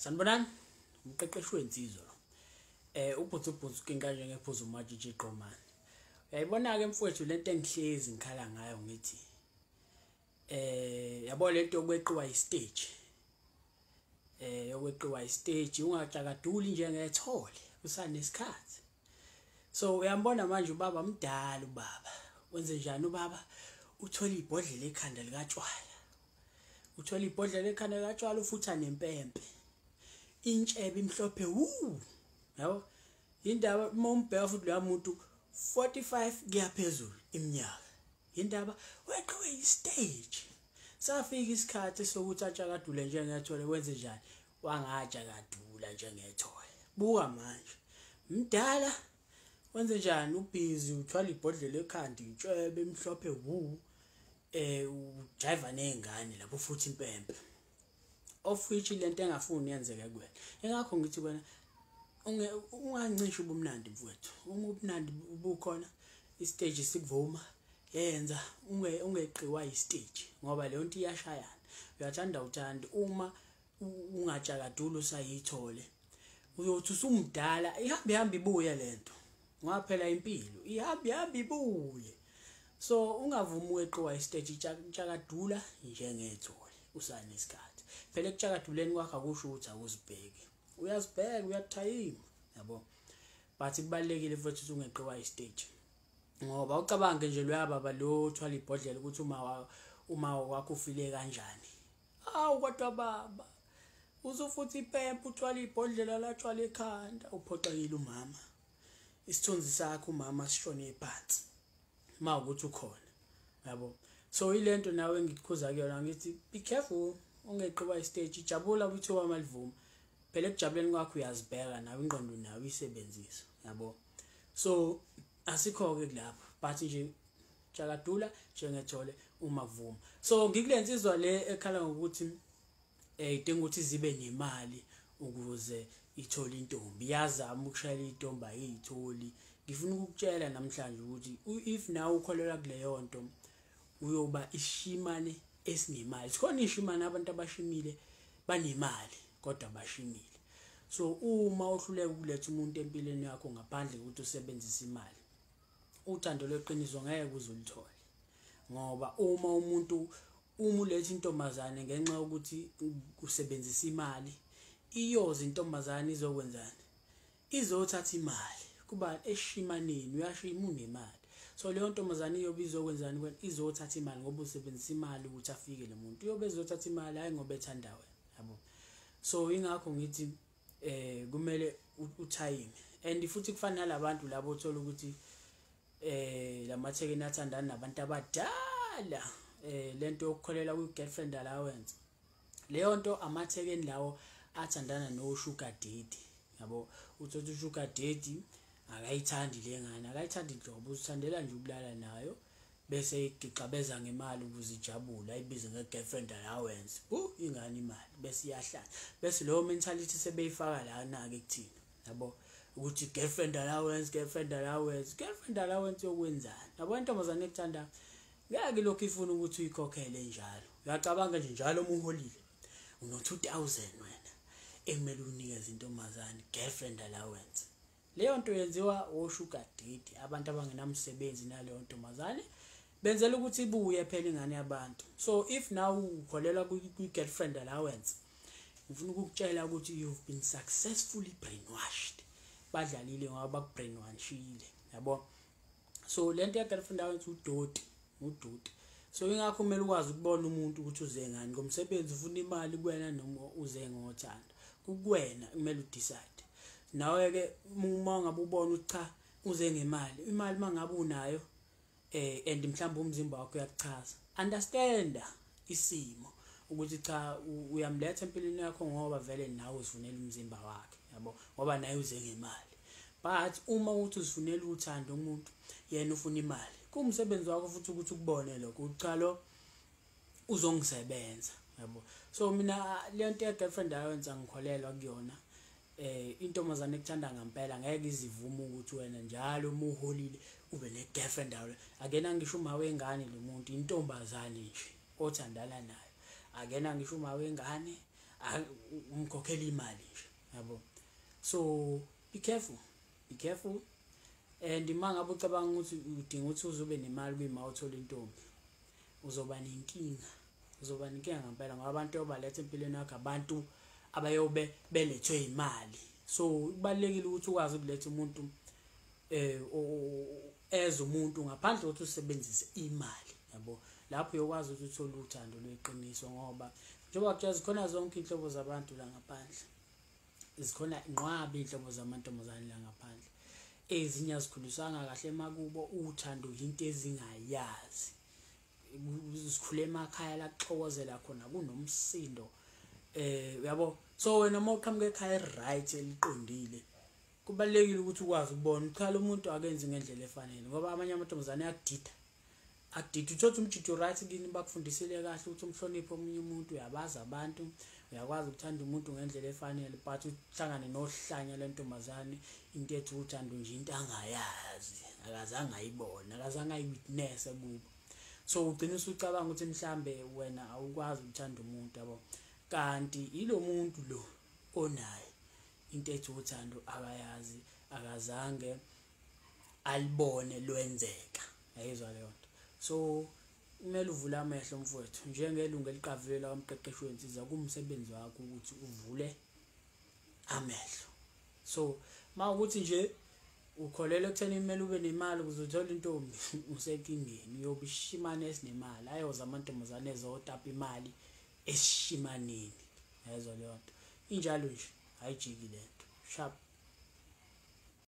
Sanibonani, umqeqeshi wensizwa lo. Ubhutsu kinka njengephuzu uMatshitshi Qomane. Uyayibona ke mfowethu lento engihlezi ngikhala ngayo ngithi yabo lento yokweqiwa istage. Yokweqiwa istage ungatshakaduli njengethole usanesikhathi. So uyambona manje ubaba mdala ubaba. Wenze njani ubaba? Uthola ibhodlela ekhanda likatshwala. Uthola ibhodlela ekhanda likatshwala futhi anempempe. Intshebe imhlophe wu. Yabo? Indaba uma umbheka futhi lo muntu 45 kuyaphezulu iminyaka. Indaba weqiwe istage. Safika isikhathi sokuthi atshakadule njengethole wenze njani? Wangatshakadula njengethole. Buka manje. Mdala wenze njani? Ubhizi uthwala ibhodlela ekhanda intshebe emhlophe wu. Ujiva nezingane lapho futhi impempe. Of which lento engafuni yenzeke kuwena. Engakho ngithi wena ungancisha ubumnandi mfowethu. Uma ubumnandi bukhona istage sikuvuma yenza ungeqiwa istage ngoba leyo nto iyashayana. Uyathanda uthanda uma ungatshakadula usayithole. Uyothi usumdala ihambe ihambe ibuye lento. Ngoba phela impilo ihambe ihambe ibuye. So ungavumi uweqiwa istage, tshakadula njengethole usanesikhathi. Phela ekutshakaduleni kwakho akusho ukuthi awuzibheki. Uyazibheka, uyathayima, yabo. But kubalekile futhi ukuthi ungeqiwa istage. Ngoba ucabange nje loya baba lo uthwala ibhodlela ukuthi uma wakho ufile kanjani. Awu kodwa baba uzofuthi ipempe uthwala ibhodlela latshwala ekhanda, uphoxekile umama. Isithunzi sakho umama sishone phansi. Ma ukuthi ukhona, yabo. So ilento nawe engikukhuza kuyona ngithi be careful ungeqiwa istage, jabula kwithuba malivuma. Phela ekujabuleni kwakho uyazibheka nawe ingqondo nawe isebenzisa, yabo. So asikho ke kulapho but nje tshakadula njengethole uma kuvuma. So ngikulensizwa le ekhala ngokuthi idinga ukuthi zibe nemali ukuze ithole intombi. Iyazama ukushayela intombi ayitholi. Ngifuna ukukutshela namhlanje ukuthi if nawe ukholelwa kuleyo nto uyoba ishimane esinemali. Sikhona ishimane abantu abashimile banemali kodwa bashimile. So uma uhluleka ukuletha umuntu empilweni yakho ngaphandle kokuthi usebenzise imali, uthando lweqiniso ngeke uze ulithole. Ngoba uma umuntu uma uletha intombazane ngenxa yokuthi usebenzisa imali, iyoza intombazane izokwenzani? Izothatha imali kuba eshimaneni uyashima unemali. So leyo ntombazane iyobe izokwenzani kwena? Izothatha imali ngoba usebenzisa imali ukuthi afike lo muntu. Uyobe ezothatha imali hayi ngoba ethanda wena, yabo. So ingakho ngithi kumele uthayime. And futhi kufana nalabantu labo uthola ukuthi lamathekeni athandana nabantu abadala, lento yokukholela kwi girlfriend allowance. Leyo nto amathekeni lawo athandana no sugar daddy, yabo. Uthola sugar daddy akayithandi lengane, akayithandi inhlobo, uzithandela nje ukulala nayo bese igixabeza ngemali ukuze ijabule, ayibize nge-girlfriend allowance. Ingane imali bese iyahlala. Bese leyo mentality sebeyifaka la na ke kuthina, yabo, ukuthi girlfriend allowance, girlfriend allowance, girlfriend allowance yokwenzani? Yabo intombazane ekuthanda ngeke lokhu ifuna ukuthi uyikhokhele njalo. Uyacabanga nje njalo uma uholile uno 2000 wena ekumele unikeze intombazane girlfriend allowance. Leyo nto yenziwa o-sugar daddy, abantu abangenamsebenzi naleyo ntombazane benzela ukuthi ibuye phela ingane yabantu. So if now ukholelwa kwi-girlfriend allowance, ngifuna ukukutshela ukuthi you've been successfully brainwashed. Badlalile ngoba bakubrainwashile, yabo. So lento ye girlfriend allowance udoti, udoti. So ingakho kumele ukwazi ukubona umuntu ukuthi uze ngani ngomsebenzi, ufuna imali kuwena noma uze ngothando. Kukuwena kumele udecide. Nawe ke uma ngabe ubona ukuthi cha uze ngemali, imali mangabe unayo and mhlawumbe umzimba wakho uyakuchaza, understand isimo ukuthi cha uyamletha empilweni yakho ngoba vele nawe uzifunela umzimba wakhe, yabo, ngoba naye uze ngemali. But uma uthi uzifunela uthando umuntu, yena ufuna imali, kuwumsebenzi wakho futhi ukuthi ukubone lokho ukuthi cha lo uzongisebenza, yabo. So mina le nto ye girlfriend allowance angikholelwa kuyona. Intombazane ekuthanda ngempela ngeke izivume ukuthi wena njalo uma uholile ube ne girlfriend allowance. Akena ngisho uma wengane lo muntu, intombazane nje othandana nayo. Akena ngisho uma wengane, Umkhokhela imali nje, yabo. So be careful, be careful. And uma ngabe ucabanga ukuthi udinga ukuthi uzobe nemali kuyima uthola intombi, uzoba nenkinga, uzoba nenkinga ngempela, ngoba abantu obaletha empilweni yakho abantu abayobe belethwe imali. So kubalulekile ukuthi ukwazi ukuletha umuntu as umuntu ngaphandle kokuthi usebenzise imali, yabo. Lapho uyokwazi ukuthi uthole uthando lweqiniso, ngoba njengoba kuthiwa zikhona zonke inhlobo zabantu la ngaphandle, zikhona inqwaba inhlobo zamantombazane la ngaphandle. Ezinye azikhuliswanga kahle emakubo, uthando into ezingayazi, zikhule emakhaya la kuxokozela khona kunomsindo, uyabo. So wena uma uqhamuka ekhaya right eliqondile, kubalulekile ukuthi ukwazi ukubona cha lo muntu akenzi ngendlela efanele, ngoba amanye amantombazane ayakudida, akudida. Uthola umjido right kini, bakufundisile kahle ukuthi umhloniphe omunye umuntu, uyabazi abantu, uyakwazi ukuthanda umuntu ngendlela efanele, but uhlangane nohlanya lentombazane, into ethi uthando nje into angayazi, akazange ayibone, akazange ayiwitness kubo. So ugcina usucabanga ukuthi mhlambe wena awukwazi ukuthanda umuntu, yabo, kanti ilo muntu lo onaye into ethi uthando akayazi, akazange alibone lwenzeka, yayizwa leyo nto. So kumele uvule amehlo mfowethu, njengelungu eliqavile lakamqeqeshi wensiza, kumsebenzi wakho ukuthi uvule amehlo. So mawukuthi nje ukholelwa ekutheni kumele ube nemali ukuze uthole intombi, usenkingeni, uyobe ishimane esinemali, ayoza amantombazane ezotapa imali esishimaneni, yayizwa leyo nto. Injalo nje, ayijiki lento. Sharp.